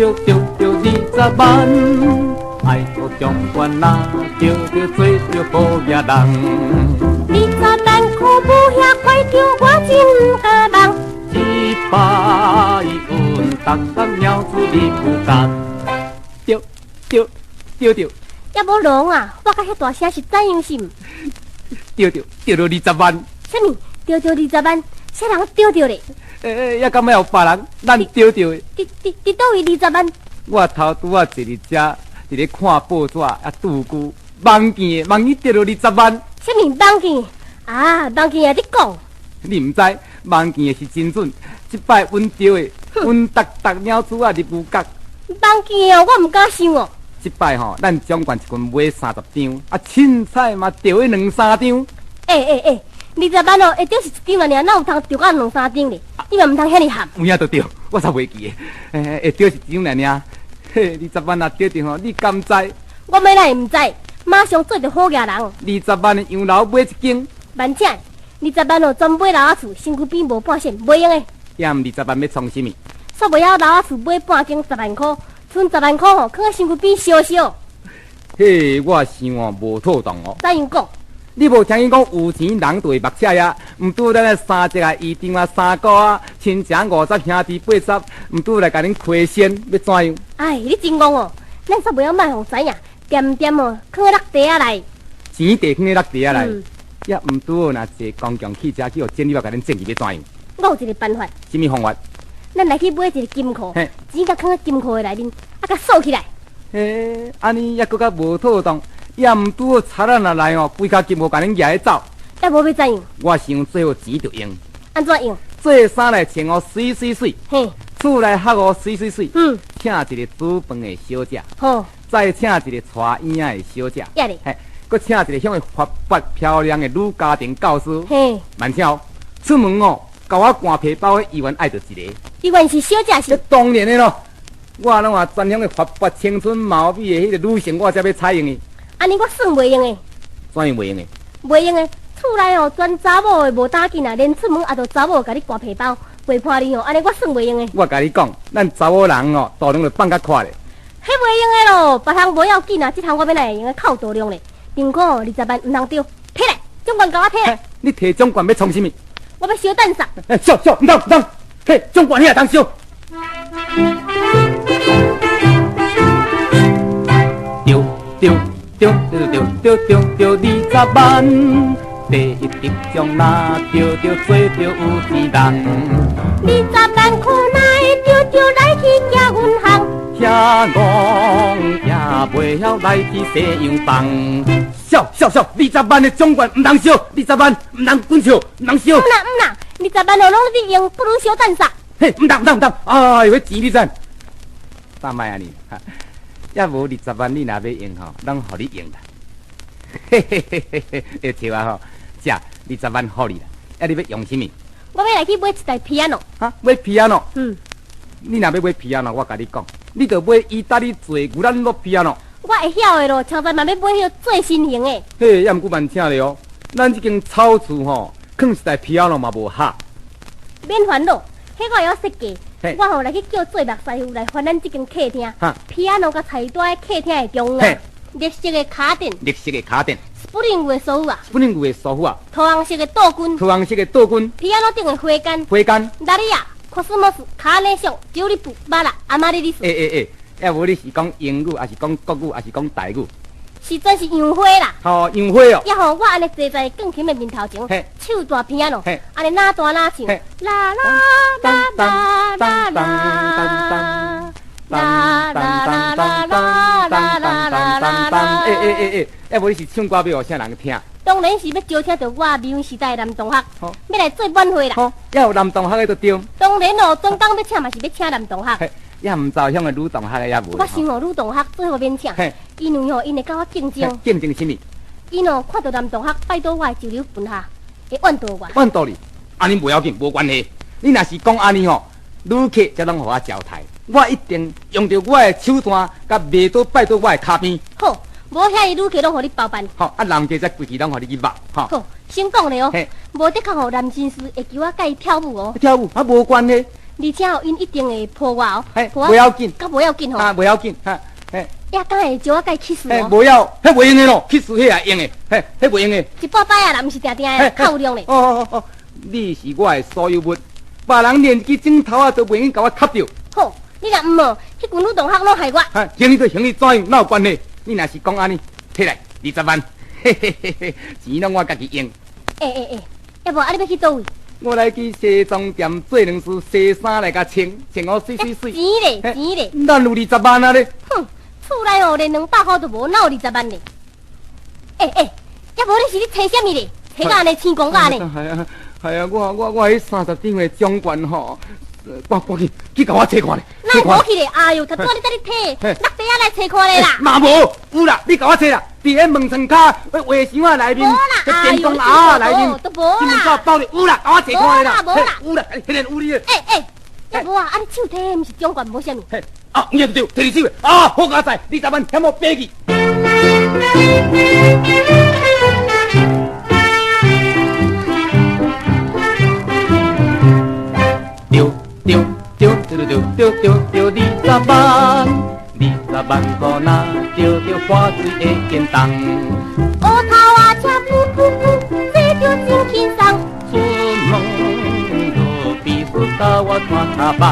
著著著二十萬，愛予長官若著著做著好額人。二十萬箍無遐快著，我真毋敢望。這擺阮逐工鳥出入牛角，著著著著。也無聾啊！我佮遐大聲是怎樣是毋？著著著著二十萬。啥物？著著二十萬？啥人著著咧？欸，猶敢欲有別人？咱著著的。佇佗位二十萬？我頭拄仔坐佇遮，佇咧看報紙啊，拄久夢見的，夢見著著二十萬。啥物夢見？啊，夢見的你講。你毋知夢見的是真準，這擺阮著的，阮逐逐鳥鼠仔入牛角。夢見的哦，我毋敢想哦。這擺吼，咱長官一群買三十張，啊，凊彩嘛著彼兩三張。欸欸欸，二十萬哦，會著是一張爾，哪有通著到兩三張咧？你嘛毋通遐爾含。有影就著，我才袂記得。欸，會著是一張爾，嘿，二十萬若著著吼，你敢知？我欲哪會毋知？馬上做著好額人。二十萬的洋樓買一間。慢請，二十萬哦，全買樓仔厝，身軀邊無半仙，袂用的。也毋二十萬欲創啥物？煞袂曉樓仔厝買半間十萬箍。賰十萬箍吼，囥佇身軀邊燒燒。嘿，我想哦，無妥當哦。怎樣講？你無聽伊講有錢人就會目赤呀？毋拄咱的三叔啊、姨丈啊、三姑啊、親情五十兄弟八十，毋拄來共恁虧先，欲怎樣？哎，你真戇哦！咱煞袂曉莫予知影，恬恬哦，囥佇落袋仔內。錢地囥佇落袋仔內，也毋拄若坐公共汽車去予剪你，我共恁剪去欲怎樣？我有一個辦法。啥物方法？咱來去買一個金庫，錢共囥佇金庫的內面，啊，共鎖起來。嘿，按呢猶閣較無妥當，也毋拄好賊仔若來哦，規跤金庫共恁攑去走。抑無欲怎樣？我想最好錢著用。按怎用？做衫來穿哦，媠媠媠。厝內煏哦，媠媠媠。請一個煮飯的小姐。再請一個帶嬰仔的小姐。也咧。嘿，閣請一個遐爾活潑漂亮的女家庭教師。慢請哦，出門哦，共我捾皮包的議員愛著一个。議員是小姐是？當然的咯，我攏話專遐爾活潑青春貌美的彼個女性，我才欲採用伊。按呢我算袂用的。怎樣袂用的？袂用的，厝內哦全查某的無打緊啊，連出門也著查某共你捾皮包，陪伴你哦，按呢我算袂用的。我共你講，咱查某人哦，度量著放較闊咧。彼袂用的咯，別項無要緊啊，這項我欲哪會用得扣度量咧？張箍二十萬毋通著，提來，長官共我提來。你提長官欲創啥物？我欲燒彈煞。燒燒，毋通毋通，嘿，長官遐通燒。著著著著著著著二十萬，第一得獎若著著做著有錢人。二十萬箍若會著著來去行銀行。遐戇也袂曉來去西洋房。燒燒燒！二十萬的獎券毋通燒，二十萬毋通滾笑，毋通燒。毋啦毋啦，二十萬哦攏你用，不如燒彈煞。嘿，毋通毋通毋通！哎喲，彼錢你知？放莫按呢，抑無二十萬，你若欲用吼，攏予你用啦。嘿嘿嘿嘿嘿，會笑啊吼！食二十萬予你啦，啊你欲用啥物？我欲來去買一台 piano。哈，買 piano？嗯。你若欲買 piano，我共你講，你著買意大利做牛蘭諾 piano。我會曉的咯，像在嘛欲買彼個最新型的。嘿，抑毋過慢請咧哦，咱這間草厝吼，囥一台 piano 嘛無合。免煩惱，彼我會曉設計。我吼來去叫做木師傅來翻咱這間客廳，piano 共菜蹛佇客廳的中央，綠色的跤墊，綠色的跤墊，Spring 的梳化，Spring 的梳化，桃紅色的桌巾，桃紅色的桌巾，piano 頂的花筅，花筅，拉里亞、科斯莫斯、卡內松、九里布、巴拉、阿瑪里里斯。欸欸欸，抑無你是講英語，抑是講國語，抑是講台語？是真是楊花啦！吼，楊花哦！抑吼，我按呢坐在鋼琴的面頭前，手彈 piano，按呢哪彈哪唱，啦啦啦啦啦啦啦啦啦啦啦啦啦啦。欸欸欸欸，抑無你是唱歌欲予啥人聽？當然是欲招請著我美時代的男同學，欲來做晚會啦。好，抑有男同學的就對。當然咯，專工欲請嘛是欲請男同學。抑毋知遐個女同學的抑無。我想哦，女同學最好免請，因為吼，𪜶會佮我競爭。競爭啥物？𪜶哦，看著男同學拜倒我的上流盆下，會怨妒我。怨妒你？按呢無要緊，無關係。你若是講按呢吼，女客才攏予我招待，我一定用著我的手段，共袂倒拜倒我的跤邊。好，無遐爾女客攏予你包辦。好，啊，男客才規氣攏予你去肉。吼。好，先講咧哦，無的確吼，男紳士會求我佮伊跳舞哦。跳舞啊，無關係。而且哦，𪜶一定會抱我哦。嘿，袂要緊。閣袂要緊吼。啊，袂要緊，哈，嘿。也敢會招我共伊起誓哦？無要，彼袂用的咯，起誓彼也用的，嘿，彼袂用的。一半擺啊啦，毋是定定的，較有量咧。哦哦哦，你是我的所有物，別人連一支指頭仔都袂用共我插著。好，你若毋哦，彼群女同學攏害我。哈，行你就行你怎樣，哪有關係？你若是講按呢，提來二十萬，嘿嘿嘿嘿，錢攏我家己用。欸欸欸，抑無啊，你欲去佗位？我來去西裝店做兩束西衫來共穿，穿好媠媠媠。錢咧，錢咧。咱有二十萬啊咧。哼，厝內哦連200箍都無，哪有二十萬咧？欸欸，抑無你是咧揣啥物咧？揣甲按呢青光甲按呢？係啊係啊，我彼三十張的獎券吼，趕趕緊去共我揣看咧。哪會無去咧？哎喲，頭拄仔你才咧提，落地仔來揣看咧啦。嘛無，有啦，你共我揣啦。佇彼門床跤，彼畫箱仔內面，電動盒仔內面，都無啦。金銀包裡有啦，共我揣看咧啦。無啦，無啦，有啦，彼個有你的。欸欸，抑無啊，啊你手提的毋是獎券無啥物？嘿，啊，毋對對，提佇手的，啊，好佳哉，二十萬嫌我白去。對對對對對對對對，二十萬，二十萬箍若著著破水會堅凍。烏頭仔車噗噗噗，坐著真輕鬆。出門落鼻屎，共我拖跤房。